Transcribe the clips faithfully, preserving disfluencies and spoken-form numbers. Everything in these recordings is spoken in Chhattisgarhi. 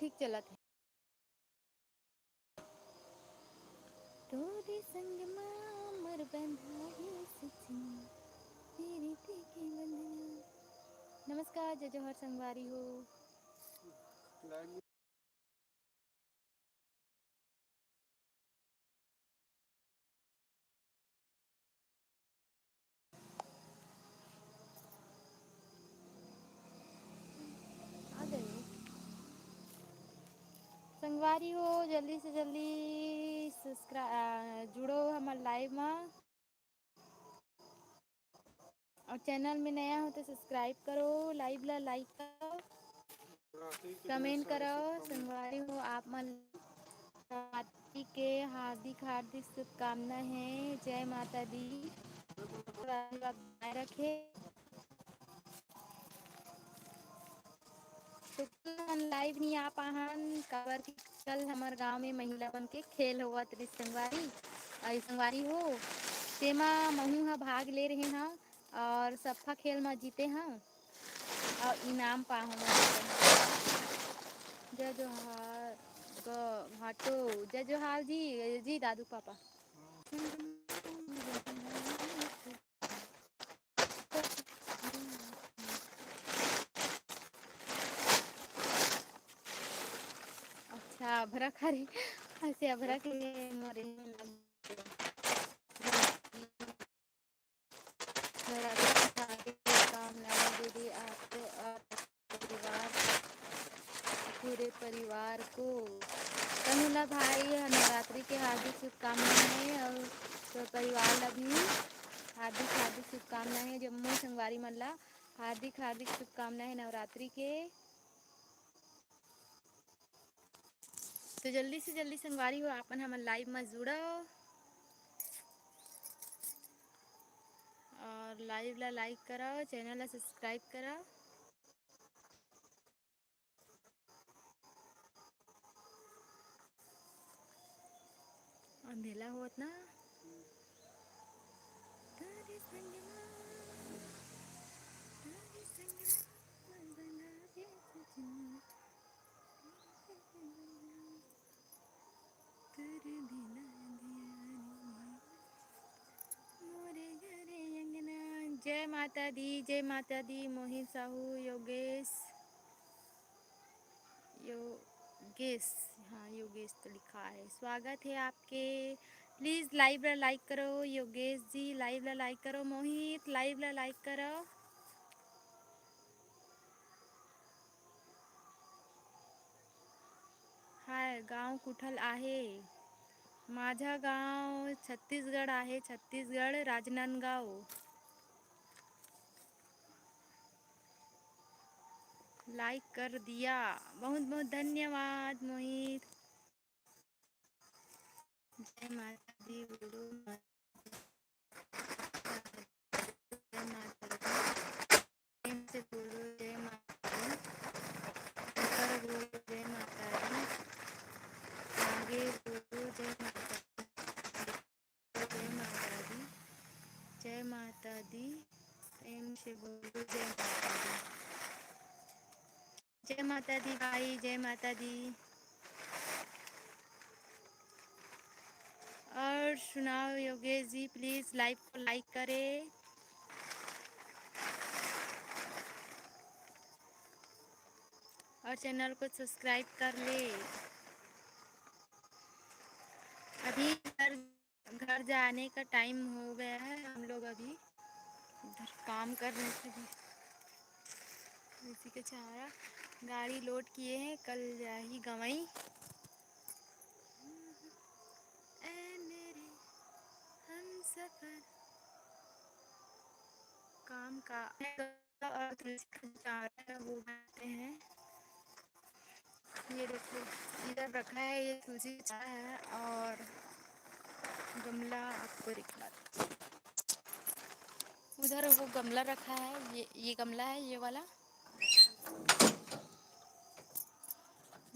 ठीक चलत हे। तोरे संग मा मोर बंधा हे सजनी, पीरित के बंधना। नमस्कार, जय जोहार संगवारी हो। आ गए। संगवारी हो, जल्दी से जल्दी subscribe, आ, जुड़ो हमर live मा। और channel में नया हो तो subscribe करो, live ला like करो, comment करो। संगवारी हो, आप मन नवरात्रि के हार्दिक हार्दिक शुभकामना है। जय माता दी, आशीर्वाद बनाए रखे। तो कल हमन live नहीं आ पाहन, काबर कि कल हमर गांव में महिला मन के खेल होवत रिस संगवारी, अई संगवारी हो, तेमा महू ह भाग ले रहे हंव और सफा खेल म जीते हंव और इनाम पाहूं मैं। जय जोहार, ग-, घाटो, जय जोहार जी, जी दादू पापा। अच्छा, अभरा खा रही। ऐसे अभरा के मोरे नवरात्रि की हार्दिक शुभकामनाएं दीदी, आपको और आपके परिवार, पूरे परिवार को। तनु ला भाई, नवरात्रि के हार्दिक शुभकामनाएं और तो परिवार ला भी हार्दिक हार्दिक शुभकामनाएं। जम्मो संगवारी मन ला हार्दिक हार्दिक शुभकामनाएं नवरात्रि के। तो जल्दी से जल्दी संगवारी हो, आपन हमर live में जुड़ो और live ला like करो, channel ला subscribe करो। अंधेला होत ना। तारे संगमा, तारे संगमा, बंधा रे सजना। जय माता दी, जय माता दी। मोहित साहू, योगेश, योगेश, हाँ, योगेश तो लिखा है। स्वागत है आपके। Please live ला like करो योगेश जी, live ला like करो। मोहित, live ला like करो। हाय, गांव कुठल आहे? माझा गांव छत्तीसगढ़ आहे, छत्तीसगढ़, राजनांदगांव। Like कर दिया, बहुत बहुत धन्यवाद मोहित। जय माता दी, बोलो माता, जय माता दी। प्रेम से बोलो जय माता दी। ऊपर बोलो जय माता दी। आगे बोलो जय माता दी। जय माता दी। जय माता दी। प्रेम से बोलो जय माता दी। जय माता दी भाई, जय माता दी। और सुनाओ योगेश जी, please live को like करें और channel को subscribe कर ले। अभी घर घर जाने का time हो गया है, हम लोग अभी उधर काम कर रहे थे, इसी के चारा गाड़ी load किए हैं, कल जाही गंवई। ए मेरे हमसफर काम का और तुलसी का चारा वो बनाते हैं। ये देखो, इधर रखा है, ये तुलसी का चारा है और गमला आपको दिखा, उधर वो गमला रखा है, ये, ये गमला है, ये वाला।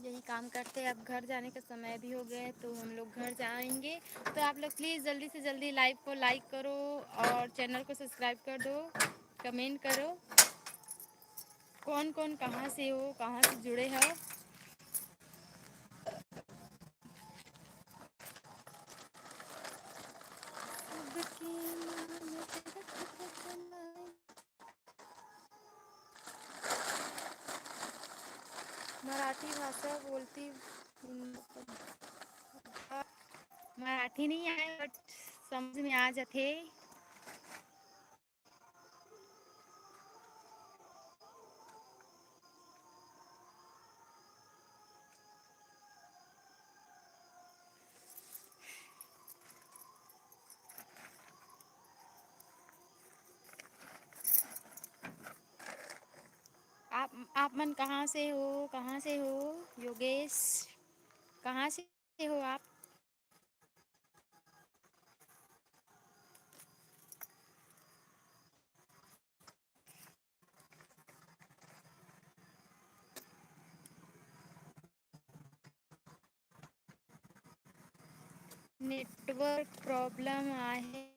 यही काम करते हैं। अब घर जाने का समय भी हो गया है, तो हम लोग घर जाएंगे। तो आप लोग please जल्दी से जल्दी live को like करो और channel को subscribe कर दो, comment करो। कौन कौन कहाँ से हो, कहाँ से जुड़े हो, मराठी भाषा बोलती। मराठी नहीं आए, but समझ में आ जाथे। आप, आप मन कहाँ से हो? कहाँ से हो योगेश? कहाँ से हो आप? Network problem आहे।